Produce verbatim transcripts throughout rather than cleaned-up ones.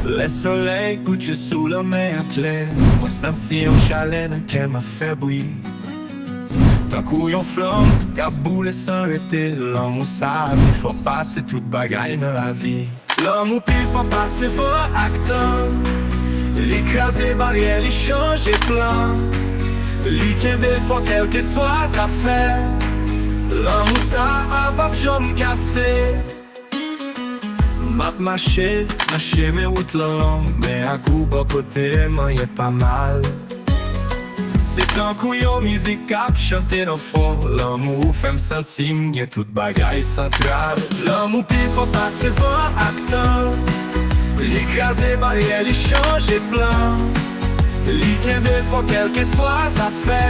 Lè solèy kouche sou lanmè a klè, mwen santi yon chalè nan kè m ap fè bri. Tankou yon flanm k ap boule san rete, lanmou sa a pi fò pase tout bagay nan lavi. Lanmou pi fò pase van ak tan. Li kraze baryè, li chanje plan. Li kenbe fò kèlkeswa zafè. Lanmou sa a p ap janm kase. M ap mache nan chemen wout lan long, men ak ou bò kote m, anyen pa mal. Se tankou yon mizik k ap chante nan fon. Lanmou ou fè m santi m gen tout bagay santral. Lanmou pi fò pase van ak tan. Li kraze baryè, li chanje plan. Li kenbe fò kèlkeswa zafè.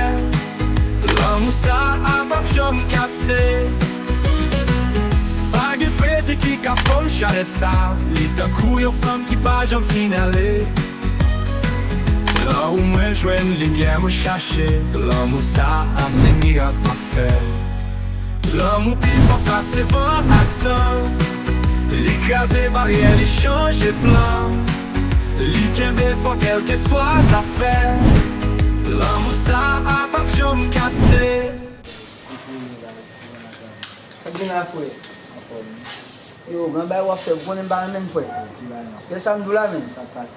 Lanmou sa a p ap janm kase. Pa gen fredi ki ka fòm chalè sa. Li tankou yon flanm ki pa janm fin ale. Lan ou mwen jwenn limyè mwen chache. Lanmou sa a se mirak m ap fè. Lanmou pi fò pase van ak tan. Li kraze baryè, li chanje plan. Li kenbe fò kèlkeswa zafè. Lanmou sa a p ap janm kase. Sa k gen la, frè? Yo, gran bagay w ap fè, ou konnen m pa renmen l, frè. Kè sa m di w la, menm.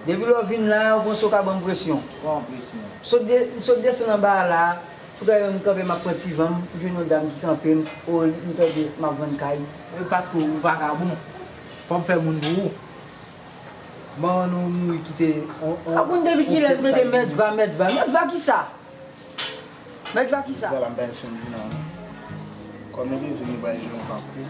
Depi lè w vin la, ou panse w ka ban m presyon. Sot de-, sot desann anba a la, tout a m kanpe, m ap pran ti van, m jwenn yon dam ki kanpe m, o, m tande m ap vann kay. E paske ou vakabon. Fò m fè moun pou ou. Manman nou mouri kite on, on, a konn depi kilè l mete mèt va, mèt va. Mèt va kisa? Mèt va kisa? Sa la m pa Sendy nan. Kòm e vle di nou bay jwe yon pap tou,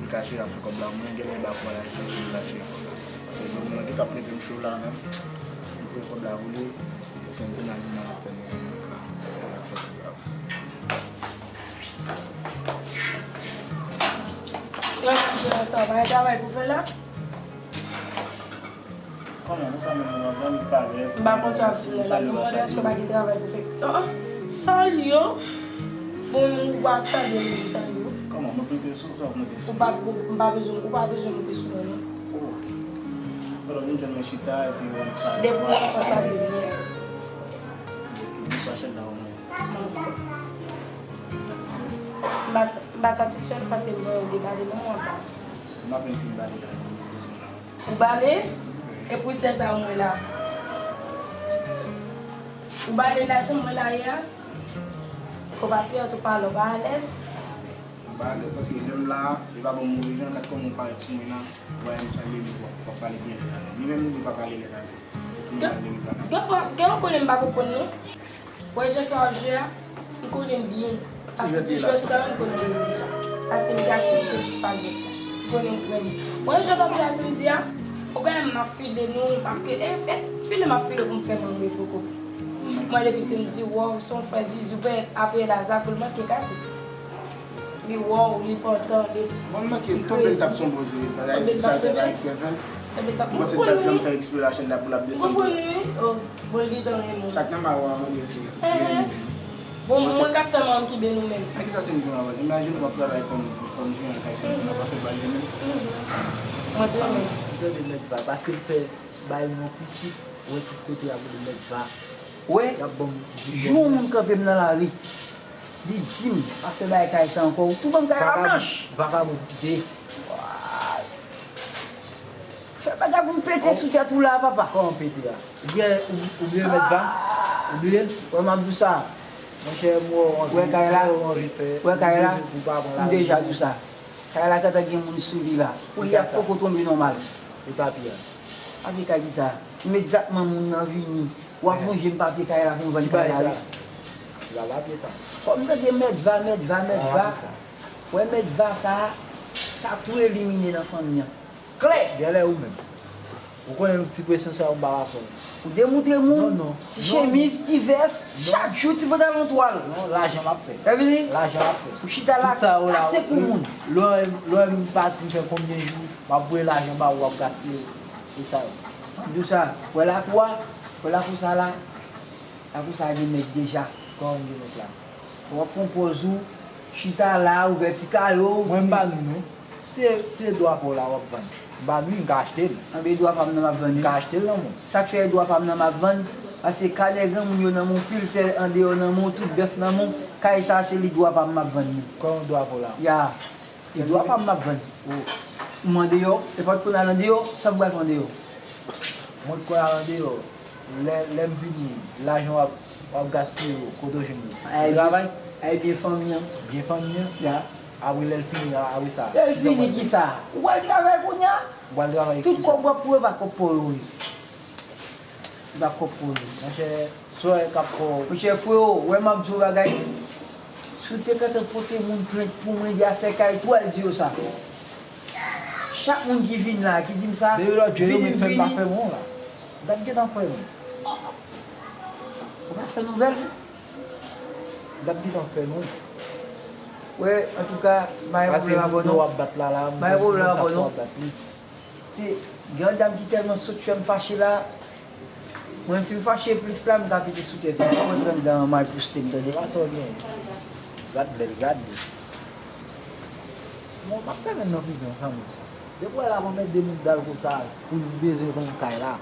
li ka chita fè kòb la, mwen genlè m pa pral achte, li ka chita fè kòb la. Paske moun nan ki t ap mete m cho la menm, m voye kòb la pou li, e Sendy nan li nan ap tann mwen, mwen ka, mwen ka fè kòb la. Yon ti jan sa, pa gen travay pou fè la? Kòman, konsa menm, ou anvan li parèt, m pa konn sa ap sou lè la, m mande èske w pa gen travay pou fè. An, an, salye w. Bon, ou pa salye m, ou salye w. Kòman, mwen pote sou, sa w pote sou? Ou pa, ou, m pa bezwen, ou pa bezwen pote sou mwen, non. Oh. Alò, vin jwenn mwen chita, epi ou pale. Depi w konsa, salye m, yes. Bonswa, chèf la, ou mwen. M pa, m pa satisfè l paske m wè ou debale nan mwen pa. M pa vin fin bale la, non, m bezwen la. Ou bale? E pou sèl sa ou mwen la. Ou bale la jan mwen la ye a? Konpatriyòt ou pale, ou pa alèz? Ou pa alèz paske lè m la, li pa ban m move jan, gad kòman ou parèt sou mwen la, ou pa janm salye m, w ap, w ap pale byen lè la menm. Li menm, li pa pale lè la menm. Gen, gen, gen, ou konnen m pa konprann non. Wè jwèt sa w ap jwe a, m konnen l byen. Paske ti jwèt sa yo, m konnen l byen deja. Paske m se aktris prensipal jwèt la. M konnen l trè byen. Wè jwèt w ap jwe a Sendy a, ou konnen m ap file nou, paske, e, e, file m ap file pou m fè manm revoko. Mwen depi Sendy, wow, se yon frè zuzu, ou wè, apre la, zakou l manke kase. Li wow, li pantan, li, bon, m manke li tonbe, l t ap krezi. Tonbe, l t ap tonbe. Mwen se tèt fè m fè eksprè lachèn la pou l ap desann. Ou konprann wi? Oh, bon, li dan renmen. Sa k nan mawa a, mwen gen se renmen. Bon, mwen k ap fè manm ki ben nou menm. Nan ki sa se m di mawa? Imajine w ap travay kòm, kòm jiyàn kay Sendy, nan panse l pral renmen. Mwen te renmen. Mwen tande mèt va, paske l fè bay mwen pisit, wè tout kote y ap rele mèt va. Wè, y ap ban m di jou yon moun kanpe m nan lari. Li di m, pa fè bagay kay sa ankò, ou tou ban m kay la blanch. Vakabon, vakabon kite. Fè bagay pou m pete sou tèt ou la, papa. Kòman pete a? Ou gen, ou, ou bliye mèt va? Ou bliye? Wè, m ap di w sa. Monchè, m wè w anvi, wè kay la, m wè w anvi fè, wè kay la, m deja di w sa. Kay la gentan gen moun sou li la. Pou li ap poko tonbe nòmal. E papye a? Papye kay kisa? Imedyatman moun nan vini, w ap lonje m papye kay la pou m vann kay la wi. Ki pa papye sa? Kòm m tande mèt va, mèt va, mèt va. Wè mèt va sa a, sa tou elimine nan fanmi an. Klè! Genlè ou menm. Ou konnen ti presyon sa yo m pa ka pran. Ou demoutre moun, ti chemiz, ti vès, chak jou ti pantalon twal. Non, lajan m ap fè. Lajan m ap fè. Ou chita la, kase kou moun. Lè w, lè w m pati m fè konbyen jou, m ap voye lajan ba ou, w ap gaspiye. E sa yo. M di w sa, wè lakou a, wè lakou sa la, lakou sa gen mèt deja. Kòman m gen mèt la? W ap pran pòz ou, chita la, ouvè ti kayo w. Mwen m pa nou non. Se, se dwa pa w la w ap vann. M pa nwi, m ka achte l. Anben, dwa pa m nan m ap vann wi. M ka achte l nan men w. Sa k fè dwa pa m nan m ap vann? Paske kalè granmoun yo nan men w, pil tè andeyò nan men w, tout bèf nan men w, kay sa se li dwa pa m m ap vann li. Kòman dwa pa w la? Ya. Se dwa pa m m ap vann. M andeyò, e pa t pou n al andeyò, sa m pral fè andeyò? Mwen t kwè al andeyò. Lè, lè m vini, lajan w ap, w ap gaspiye yo, kote w jwenn yo? Ou travay? Ay byen fanmi an. Byen fanmi an? Ya. Apre lè l fini, a- apre sa? Lè l fini kisa? Ou pral travay kounye a? Ou pral travay kisa? Tout kòb w ap pran yo pa kòb pa w yo ye. Li pa kòb pou li. Monchè, sè k ap fè w. Monchè, freo, wè m ap di w bagay. Si w te gentan pote moun plent pou mwen de afè kay tou, al di yo sa. Chak moun ki vin la, ki di m sa, depi lòt jou yo vini, mèt fè m pa vini. Fè moun la. Dat gentan fè moun. Ou pa fè nouvèl. Dat gentan fè moun. Wè, antouka, m pa gen pwoblèm avè w non. Pase moun w ap bat la, la, m pa gen pwoblèm avè w non. Se gen yon dam ki tèlman sot fè m fache la. Mwen, si m fache plis la, m ka pete sou tèt ou. M pa konn si anndan an mal poste m, tande. Pase w gen. Gad lè l gade. Bon, m ap fè menm nan prizon, kanmenm. Depi w wè la, mwen mèt de moun dal konsa, pou l bezwen vann kay la.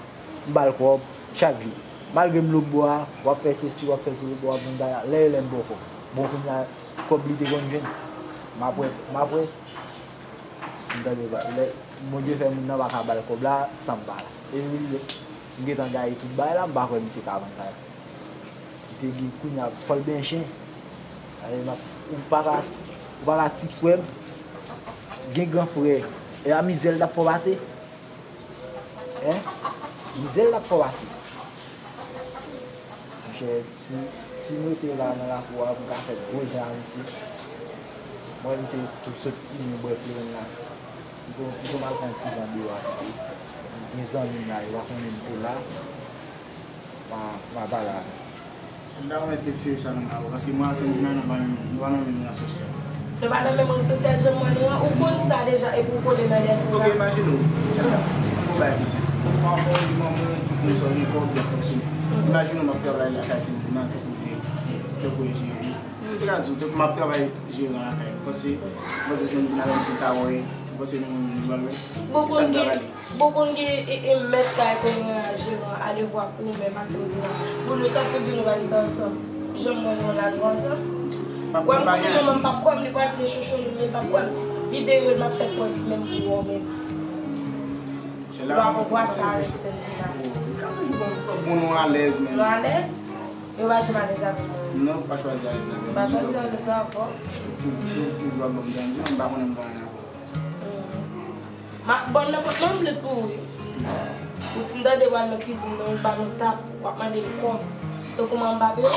M ba l kòb, chak jou. Malgre m lòtbò a, w ap fè sesi, w ap fè sesi, w ap vann kay la. Lè yo lè m ba w kòb. Bon, kounye a, kòb li te konn jwenn. M ap wè, m ap wè. M tande ba, lè Bondye fè moun nan pa ka ba l kòb la, san m pa la. E wi, m gentan gaye tout bagay la, m pa kwè misye ka vann kay la. Misye gen kounye a, fò l benyen. Gade, m ap, ou pa ka, ou pa ka ti frè m, gen gran frè. E a mizè l t ap fè w pase? Hein? Mizè l t ap fè w pase. Monchè, si, si m rete la nan lakou a, m ka fè gwo zen a misye. Mwen, misye tou sot fini bwè kleren la. Pito, pito m al pran ti van deyò a pito. Gen zanmi m la, yo pa konnen m te la. M a, m a pale avè l. M ta renmen retire sa nan men w, paske mwen ak Sendina, nou pa menm, nou pa nan menm ran sosyal. Nou pa nan menm ran sosyal, jan m wè nou an, ou konn sa deja, epi ou kole nan dèyè nou la. Ok, imajine w, yon bagay ki senp. Ou pa konn manman w, ou konn sa w gen kòb, byen fonksyone. Imajine w m ap travay lakay Sendina, tankou, tankou jere. M te ka di w, tankou m ap travay jeran lakay nou. Panse, panse Sendina menm si ta wè, ou panse nou, nou pral wè? Bon, konn gen, bon, konn gen, e, e, mèt kay kounye a, jeran, alevwa pou ou menm ak Sendina. Pou nou, sa pou di nou pa gen ansanm. Jan m wè nou la, nou ansanm. Wè m konnen manman m p ap kwè m, li pral di chouchou li, men l p ap kwè m. Videyo l m ap fè kwè menm pou ou menm. Ou pa konn kwa sa avèk Sendina. Li ka toujou bon, bon, nou alèz, men. Nou alèz? Yo pa janm alèz avè mwen. Non, ou pa chwazi alèz avè m. M pa chwazi alèz avè w. Ou, ou, ou toujou ap ban m grandi, m pa konnen m pa anyen avè w. M ap ban nan pot nan plit pou ou wi. Ou t m tande w al nan kizin nan, ou ba nou tap, w ap mande m kòb. Tankou manman m pa peye w?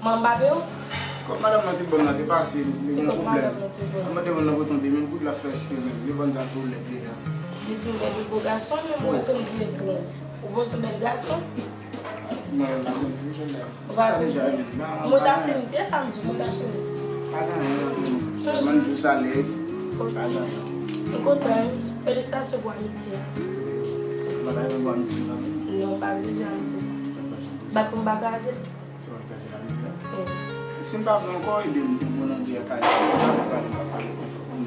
Manman m pa peye w? Ti kòb madanm nan te ban m nan te pase, li te gen pwoblèm. Ti kòb madanm nan te ban m. Mwen te ban nan pote yon de mil goud, l ap fè estimem, li ban m sa tou lèd deja. Li tou lèd, li gwo gason, men mwen se m di pou ou. Ou bon se bèl gason. Mwen, mwen santi se jodi a. Ou pa santi? Mwen ta santi, e sa m di, mwen ta santi. Pa gen anyen, mwen di w sa lèz. Pa gen anyen. M kontan wi. Felisitasyon pou amitye a. Mwen pa gen pou amitye konsa non. Non, m pa bezwen amitye sa. Bat pou m pa kraze. Se pa kraze amitye a. Si m pa vle ankò, ede m pou bon nan di a kay la. Si m pa vle pale, m pa pale.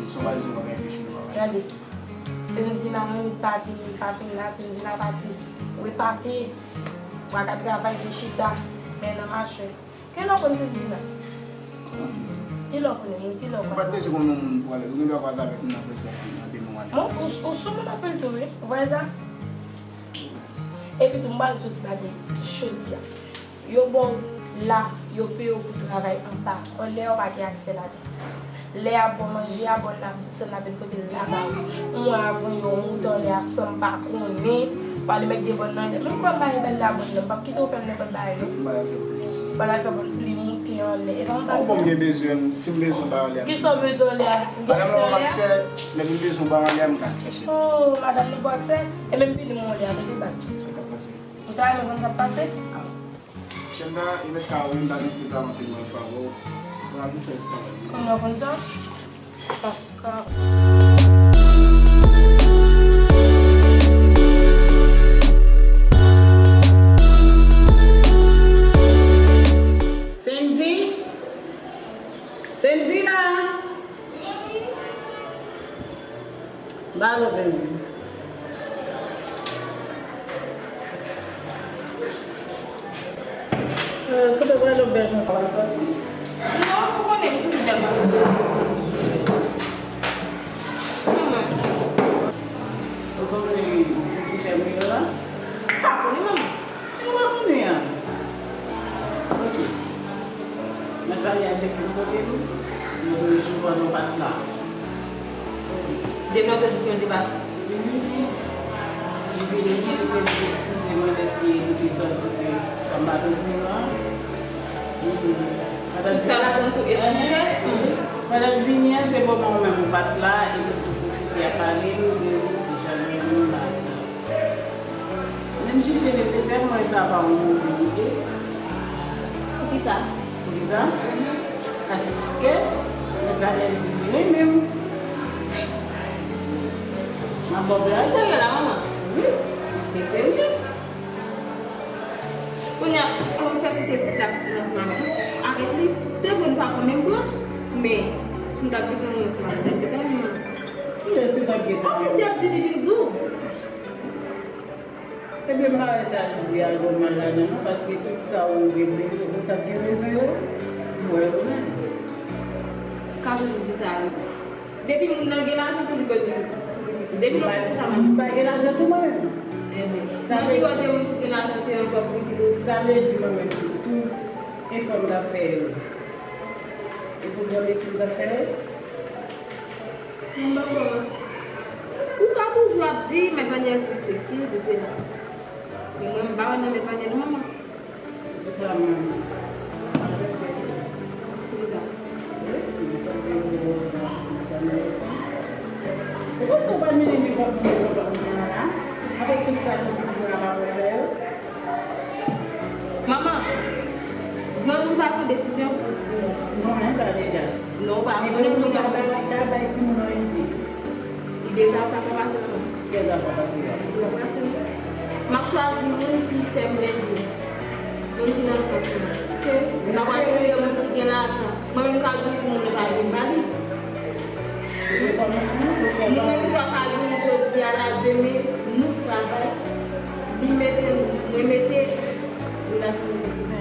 Se yon bagay se yon bagay peche nou pa pale. Gade. Sendina, Annie pa vini, pa vin la, Sendina pati repate. Ou pa ka travay, se chita, men nan mache. Kilè w konn Sendina? Kilè w konnen, wi, kilè w konn? Ou pa t bezwen konn yon moun pou ale. Ou gen dwa kwaze avèk moun nan, aprè sa, nan demen w ale. Bon, ou, ou sou moun anpil tou, wi. Ou wè sa? Epi tou, m pral di w ti bagay jodi a. Yo ba w la, yo peye w pou travay anba. Anlè a, w pa gen aksè ladan. Lè y ap ba w manje a, ba w l la, sèl la vin pote l la ba ou. Mwen avan yo moute anlè a san m pa konnen. Pale mèt gen bòn nan anlè. Menm kwè m pa gen bèl la bòn nan, m p ap kite w fè m nenpòt bagay non. Pale al fè bòn, li moute anlè. E pa m pa. Ou bon, m gen bezwen, si m bezwen w bay anlè a. Kisa w bezwen anlè a? M gen bezwen anlè a? Madanm nan ban m aksè, lè m bezwen w bay anlè a, m ka chèche. Oh, madanm nan ba w aksè? E menm vini m anlè a, tande baz. Sa k ap pase? Ou ta renmen konn sa k pase? Chèf nan, li mèt ka wè m pa gen pwoblèm anpil mwen favè w. Mwen ap vin fè estan. Kòman w konn sa? Paske. Sendy? Sendina? Ba l ouvè wi. Kote w prale w bèl konsa w ap sòti? Non, ou konnen m toujou bèl konsa. Manman. Ou konnen ki fè m yo la? M pa konnen, manman. Ou pa konnen an? Ok. Mèt Vanyèl te vin kote nou, nou te jwe pandan w pa t la. Depi lòt jou ke nou te pati. Li vini, li vini, li te di eskize mwen dèske li te sòti ke sa m pa te okouran. Tout sa ladan tou eskize. Pandan l vini an, se moman ou menm ou pa t la, epi l tou pwofite ap pale nou de ou, di jan l renmen w la, sa. Men m jije nesesè mwen sa pa yon move ide. Poukisa? Poukisa? Paske Mèt Vanyèl di li renmen m. M ap ba w plas. Ou serye la, manman? Wi, li serye. Kounye a, pou m fè kite tout la silans la avèk li, se vre n pa pran menm branch, men si m t ap gentan renmen se pa mwen t ap gentan renmen, manman. Kilès ou t ap gentan renmen? Kòm si y ap di li vin di w. Ebyen, m pa wè sa li di a nòmal ladan non, paske tout sa ou gen bezwen, ou t ap gen bezwen yo, m wè yo menm. Ka toujou di sa wi. Depi moun nan gen lajan, toujou bezwen pou pitit ou. Depi lòt pou sa, m pa gen lajan tou mwen menm. Ebyen, nan miwa de moun ki gen lajan, te ankò pou pitit ou. Sa vle di mwen menm tou, tout efò m t ap fè yo, e pou granmesi m t ap fè yo. Mwen pa ba w manti. Ou ka toujou ap di, Mèt Vanyèl di sesi, di sela. Men mwen, m pa wè nan Mèt Vanyèl non, manman. Antouka, mwen, mwen aksepte. Poukisa? Wi, mwen aksepte. Ou panse w pa mennen nenpòt moun nan la, avèk tout sa difisil la pa pou fè yo? Manman, granmoun pa pran desizyon pou timoun. Non, men sa deja. Non, ou pa konnen moun nan. Ka bay timoun nan ide. Ide sa pa ka pase, manman. Kiyès sa pa pase la? Li pa pase, non. M ap chwazi moun ki fè m plezi. Moun ki nan sans mwen. Ok. M pa pral touye moun ki gen lajan. Mwen menm ka touye timoun nan pa gen, m pa li. Moun nan ki pa ka gen jodi a la, demen, nou travay. Li mete nou, mwen mete, relasyon nou kontinye.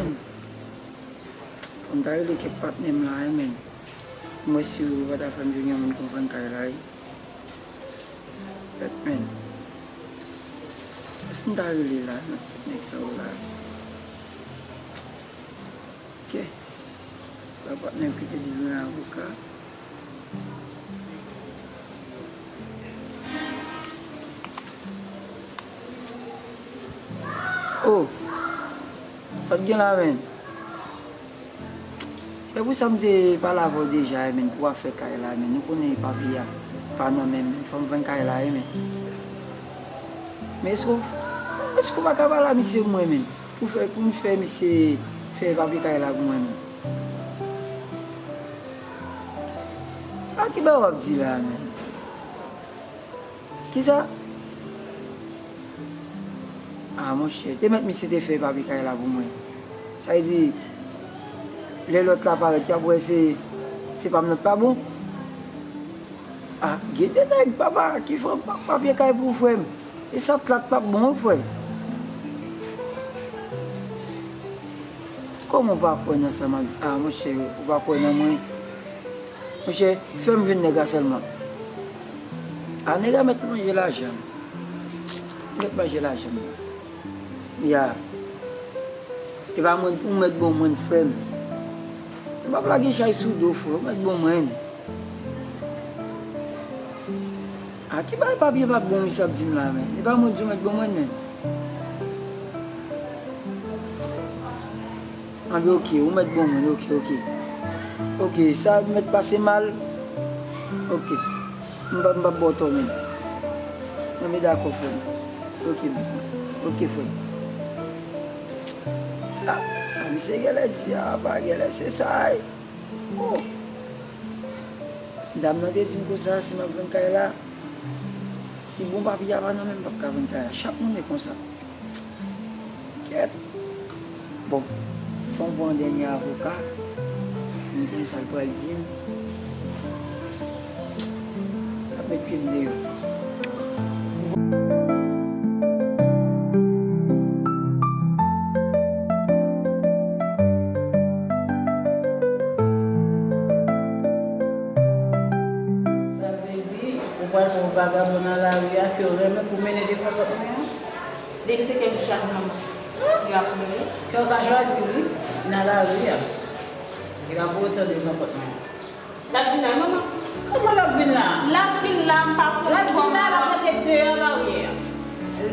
Fò m ta rele kèk patnè m la, wi, men. M wè si yo pa ta fè m jwenn yon moun pou m vann kay la, wi. Fèt, men. Kiyès m ta rele la, nan tout nèg sa yo la? Ok. La patnè m ki te di l gen avoka. Oh! Sa k gen la, men? E pou sa m te pale avè w deja, men, pou afè kay la, men, nou konnen papye a pa nan men m, men, fò m vann kay la, men. Men èske w, èske w pa ka pale a misye pou mwen, men? Pou fè, pou m fè misye fè papye kay la pou mwen, men. A ki bagay w ap di la, men? Kisa? A, monchè, te mèt misye te fè papye kay la pou mwen. Sa vle di, lè lòt la parèt, y ap wè se, se pa m nan t pa bon. A, gen de nèg, papa, ki fè pa-, papye kay pou frè m. E sa t la t p ap bon, wi, frè. Kòman w pa kwè nan sa m ap, a, monchè, ou pa kwè nan mwen? Monchè, fè m jwenn nèg la sèlman. A, nèg la mèt manje lajan m. Mèt manje lajan m. Ya. E pa mwen, ou mèt bon mwen, frè m. M p ap lage chay sou do, frè. Ou mèt bon mwen. A ki bay papye p ap bon misye ap di m la, men? E pa mwen di w mèt bon mwen, men. Anben, ok, ou mèt bon mwen, ok, ok. Ok, sa mèt pase mal. Ok. M p ap, m p ap ba w tò, men. Anben, dakò, frè m. Ok, men. Ok, frè m. A, sa misye genlè di a, pa genlè se sa, wi. Oh! Dam nan te di m konsa, si m ap vann kay la, si bon papye a pa nan men m, m p ap ka vann kay la. Chak moun e konsa. Kèt. Bon, fò m pran dènye avoka. M konn sa l pral di m. L ap met pye m deyò. Pral pran yon vagabon nan lari a ke w renmen pou mennen devan pòt mwen an? Depi se kè m ki chwazi manman, li ap mennen. Kè w ka chwazi, wi, nan lari a. Li pa pou otan devan pòt mwen an. L ap vin la, manman. Kòman l ap vin la? L ap vin la, m pa konn kòman. L ap vin la, l ap antre deyò baryè a.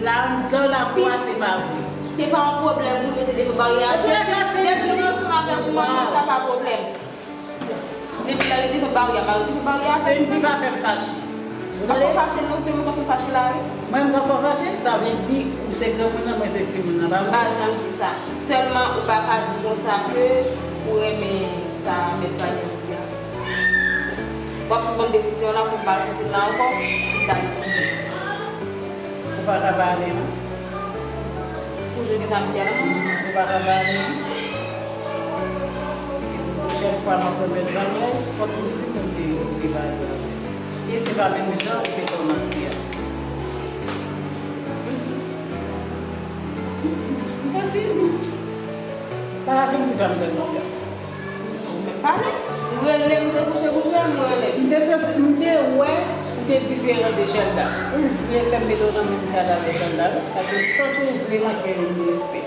La anndan lakou a, se pa vre. Se pa yon pwoblèm pou l rete devan baryè a. Depi, depi li ansanm avèk mwen, sa pa pwoblèm. Depi lè li te fè baryè, mari te fè baryè a. Cindy pa fè m fache. Ou pa fè m fache non, se mwen k ap fè m fache la wi. Mwen m ka fè w fache? Sa vle di ou se granmoun nan, mwen se timoun nan, pa vre? M pa janm di sa. Sèlman ou pa ka di konsa ke ou renmen sa mèt Vanyèl di a. W ap tou pran desizyon la pou m pa al kote l la ankò, pou m ta deside. Ou pa ka pale non. Ou jwe gentan ap di a la manman. Ou pa ka pale non. Pwochèn fwa m ap remèt Vanyèl, fòk ou di pou m te, te pale avè l. E se pa menm jan ou te kòmanse a. M pa fini. Pa vin di sa m pral di a. Ou menm pale. Ou rele m, te kouche kouche, m rele. M te santi, m te wè ou te diferan de Shelda. Ou vle fè m mete w nan menm kad avè Shelda wi. Paske m santi w vle manke l respè.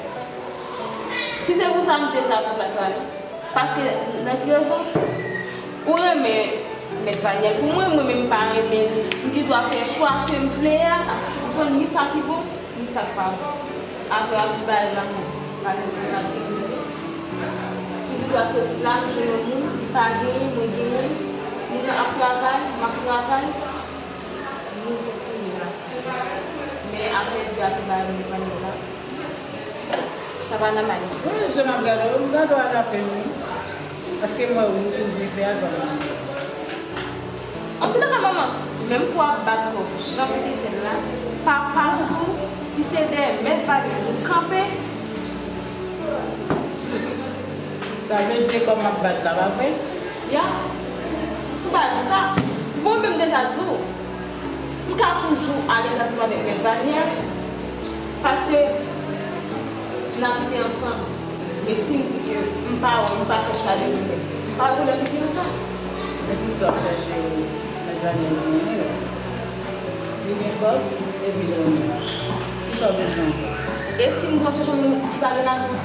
Si se pou sa, m deja pran plas la wi. Paske nan ki rezon? Ou renmen mèt Vanyèl pou mwen, mwen menm m pa renmen l. M gen dwa fè chwa ke m vle a, ou konn ni sa ki bon. Ni sa k pa bon. Apre w ap di bagay lanmou. Bagay se mal ki rive. M gen dwa soti la, m jwenn yon moun, li pa genyen, mwen genyen. Moun nan ap travay, m ap travay. Nou kontinye relasyon. Men afè di afè bagay mwen pran yo la. Sa pa nòmal. Wi, jan m ap gade w, m gade w a lapenn wi. Paske m wè ou, ou vle fè a zanmi. Antoulèka, manman, menm pou w ap bat kò w, jan w te fè l la, papa w tou, si se dèyè mèt Vanyèl ou kanpe. Sa vle di kò m ap bat la, pa vre? Ya, si w pa di sa, bon, men m deja di w, m ka toujou alèz ansanm avèk mèt Vanyèl, paske n abite ansanm. Men si m di ke m pa wè, m pa fè chwa de mwen menm, m pa wè pwoblèm ki gen nan sa. Men tout sa w ap chèche yo, mèt Vanyèl genyen yo. Li gen kòb, epi li renmen w. Kisa w bezwen ankò? E si m di yon sèl moun ki pa gen lajan?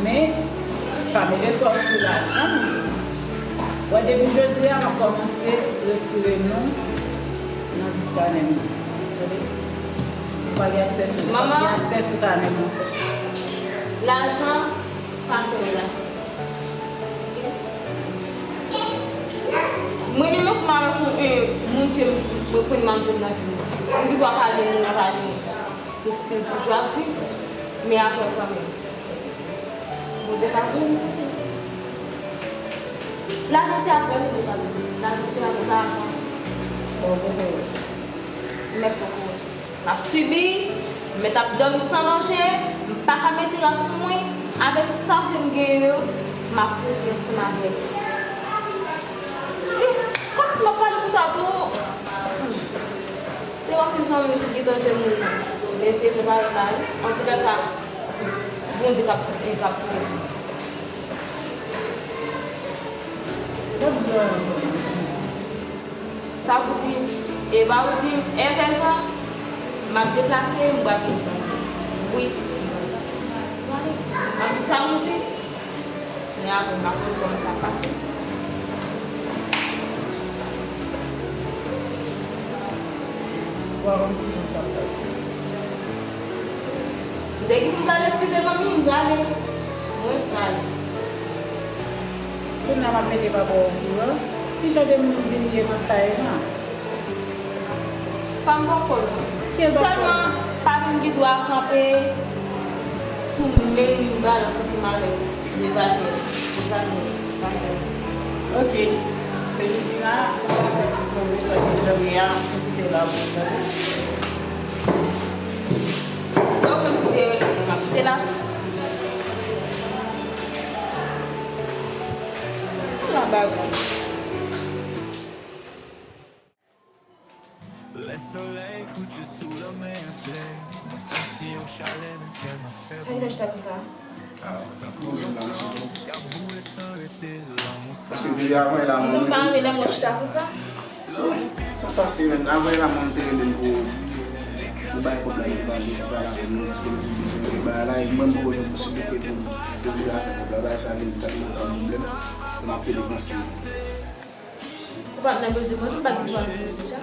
Men, pa met espwa w sou lajan m ye. Wè, depi jodi a, m ap kòmanse retire non nan lis kanè m nan. Tande? Ou pa gen aksè sou, ou pa gen aksè sou kanè m ankò. Lajan pa fè relasyon. Oke? Mwen menm ansanm avèk yon, yon moun ke m, mwen konn m ap jwenn nan vi m. M gen dwa pa gen moun nan pa gen moun. Nou still toujou ap viv, men apre kanmenm. Bondye pa vle nou. Lajan se apre, Bondye pa vle. Lajan se apre, pa avan. Bon, bon, bon. Mèt poko wè. M ap sibi, m mèt ap dòmi san manje, m pa ka mete rad sou mwen, avèk sa ke m genyen yo, m ap rete ansanm avèk. Kòm m ap pale konsa tou, se yon ti zanmi ki gentan fè moun nan. Men se fè pa yon bagay. Antoulèka, Bondye k ap, k ap touye m. Sa pou di, e pa ou di m, Èvè Jan, m ap deplase, m pral vin pran. Wi. M ap di sa m di, men apre m pa konn kòman sa ap pase. Ou pa konn kijan sa ap pase. M te gen pou m t al eskize manmi, m prale. Mwen prale. Kounye a m ap mete papa w okouran. Ki jan de moun vin ye nan kay la? Pa m poko non. Sèlman, pa vin gen dwa kanpe sou men m balans ansanm avèk Devalye. Devalye. Devalye. Ok. Se midi la, ou pa fè plis move sa ke jan m ye a, ou kite la pou mwen. Se ou menm ki te rele mwen, m ap kite la. Ala bagay. Lè solèy kouche sou lanmè a klè, mwen santi yon chalè nan kè m ap fè bri. Tankou yon flanm k ap boule san rete, lanmou sa. Paske depi avan, e la mwen. Nou pa renmen lè mwen chita konsa. Sa pase, men, avan la, mwen te rele m pou, pou bay kòb la, li pa, li pa pale avè m, non, paske li di m bezwen rele bagay la, e mwen, m poko jwenn posiblite pou, pou m rive a fè kòb la. Bagay sa vin tèlman ba m pwoblèm, m ap pede panse. Ou pa t nan bezwen panse, ou pa t gen dwa di m deja.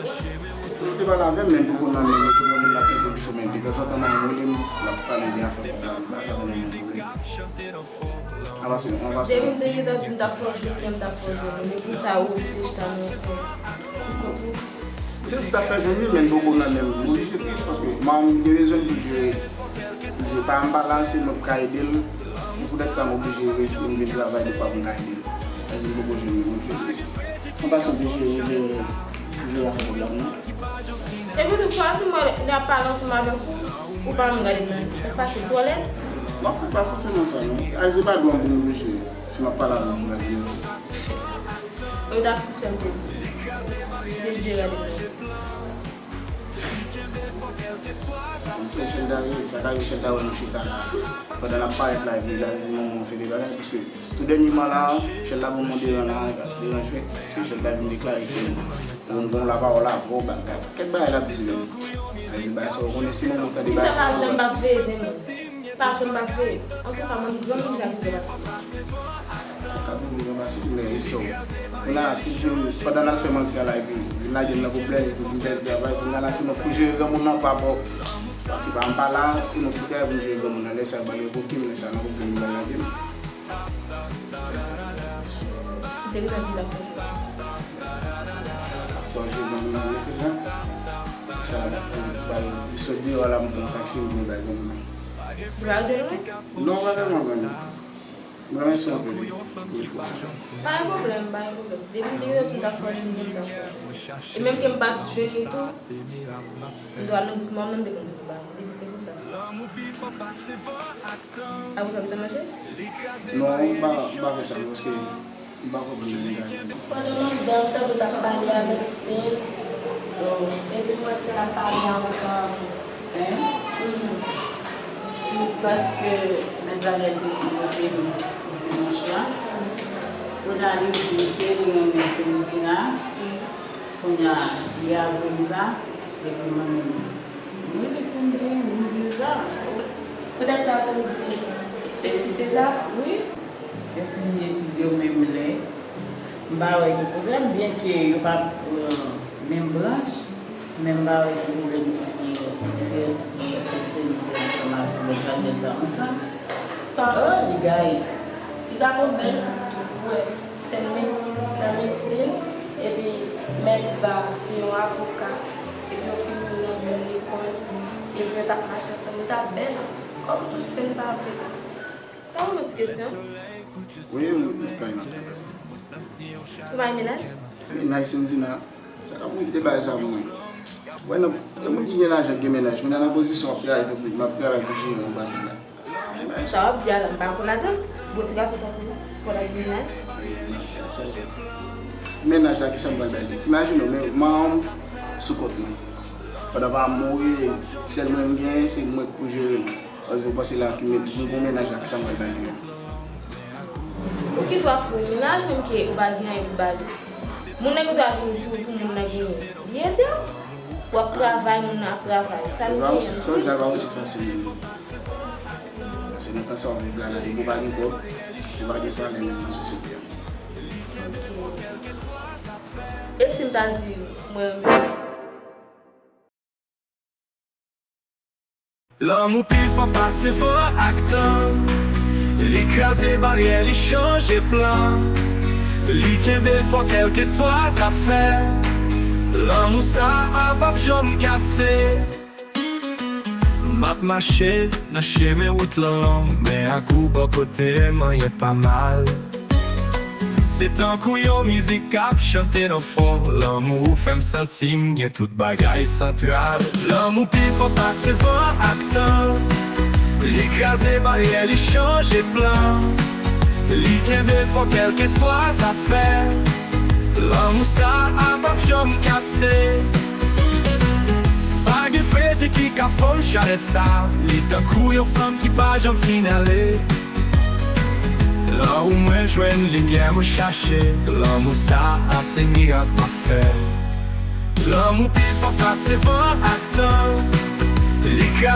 Li te pale avè m, men m poko nan men, men tout moun ap mete m chou, men detanzantan, m rele m, l ap pale de afè kòb la, bagay sa vin yon pwoblem. Avanse, avanse. Depi m te gentan di m t ap fè w jouni, m t ap fè w jouni. Men pou sa, ou oblije chita nan yon kwen. Ou konprann? Ou te di w t ap fè jouni, men l poko nan men m. M oblije tris paske manman m gen bezwen l pou l jere, pou l jere. Paran m pa la, se nou k ka ede l. Men poutèt sa, m oblije resi, m vin travay defwa pou m ka ede l. Paske m poko jere, m oblije tris. An pasan, ou oblije, ou oblije, ou oblije afè pwoblèm nan. Epi tou, fò tou mwen, n ap pale ansanm avèk ou, ou pa menm gade m nan je. Sa k pase, twò lèd? Non, se pa fòseman sa, non. Ay, se pa dwa m pou m oblije. Si m ap pale avè w, m gade m nan je. Ou ta plis fè m plezi. Depi de gade m nan je. Anfen, Shelda ye, sa ka rive Shelda wè nou chita la. Pandan n ap parèt la, epi l al di manman w se de bagay, paske tou dènyèman la, Shelda ban m yon deran la, e pa ti deran jwèt, paske Shelda vin deklare ke Bon, bon, la pawòl la, bon, bagay, kèk bagay l ap di menm. Sa vle di bagay sa, ou konnen si manman w tande bagay sa, pa janm p ap veye zen mwen. Pa janm p ap veye. Antouka, mwen, granmoun ka vin pase. Ou ka vin pase, men e sè w. Kounye a, si l vin, pandan n al fè manti a la, epi vin lage m nan pwoblèm, epi vin pèdi travay, kounye a la, se mwen k pou jere granmoun nan, pa bò. Paske pa m pa la, e mwen ki travay pou m jere granmoun nan. Lè sa, ban l revoke m, lè sa, nan pwoblèm, li pral lage m. Ou te gentan di w t ap fè. Ap pran je nan mwen mete la. Sa, pou bay, li sot deyò la, m pran taksi, m vin bay granmoun nan. Ou pa rete lwen? Non, pa vrèman lwen, non. M renmen sou anpil, wi. Wi, fò sa. Pa gen pwoblèm, pa gen pwoblèm. Depi m te gentan di w t ap fè je, m t ap fè je. E menm ke m pa t jwenn li tou, m t al nan bous manman m, m te konn di l ba m. Depi se konsa. Apre sa, ou te manje? Non, m pa, m pa fè sa, non, paske m pa konprann nan bagay sa. Pandan m anndan, m tande w t ap pale avèk Sen. Oh. Epi m wè Sen ap pale avèk, um, Sen? Mhm. Paske mèt Vanèl te konvoke m dimanch la. Kounye a, li di ke li renmen Sendina. Kounye a, li avwe m sa. Epi mwen menm, wi, li Sendy, m di sa. Poutèt sa, Sendy eksite sa? Wi. Yo fini etid yo menm lè. M pa wè ki pwoblèm, byenke yo pa, euh, menm branch, men m pa wè ki pwoblèm ki gen diferans ant Sendy ansanm avèk lòt Vanèl la ansanm. Sa, oh, li gaye. Li ta pran bèl koup tou, pou wè Sen Mèt nan medsin, epi Mèt Va se yon avoka, epi yo fin vin nan menm lekòl, epi yo t ap mache ansanm, li t ap bèl. Kòm tou Sen pa vle. Ta pran yon ti kesyon. Wi, m, m kay nan tèt. Ou pa gen mennaj? Mennaj Sendina. Sa k ap mwen kite bagay sa pou mwen. Wè, nan, gen moun ki gen lajan, ki gen mennaj, men nan pozisyon w ap travay pou, m ap travay pou jere yon bagay la. Sa w ap di a la, m pa konn ladan l. Bon, ti gason tankou w, fò l ap gen mennaj. Mennaj la, kisa m pral bay li? Imajine w, men manman m sou kont mwen. Pandan papa m mouri, sèl mwen m genyen, se mwen k pou jere l. Pase w panse la ki met, bon, bon mennaj la, kisa m pral bay li menm? Ou ki dwa pou mennaj menm ke ou pa gen anyen pou ba li. Moun nan ki dwa vini sou ou pou moun nan vini. Li ede w. W ap travay, moun nan ap travay. Sa nou genyen. Sa va osi fasil menm. Pase nan tan sa w ap viv la, la, depi w pa gen kòb, ou pa gen valè menm nan sosyete a. E si m ta di mwen menm? Lanmou pi fò pase fò ak tan. Li kraze baryè, li chanje plan. Li kenbe fò kèlkeswa zafè. Lanmou sa a p ap janm kase. M ap mache nan chemen wout lan long, men ak ou bò kote m, anyen pa mal. Se tankou yon mizik k ap chante nan fon, lanmou ou fè m santi m gen tout bagay santral. Lanmou pi fò pase van ak tan. Li kraze baryè, li chanje plan. Li kenbe fò kèlkeswa zafè. Lanmou sa a p ap janm kase. Pa gen fredi ki ka fon chalè sa. Li tankou yon flanm ki pa janm fin ale. Lè ou mwen jwenn limyè mwen chache, lanmou sa a se mirak pafè. Lanmou pi fò pase van ak tan. Li kraze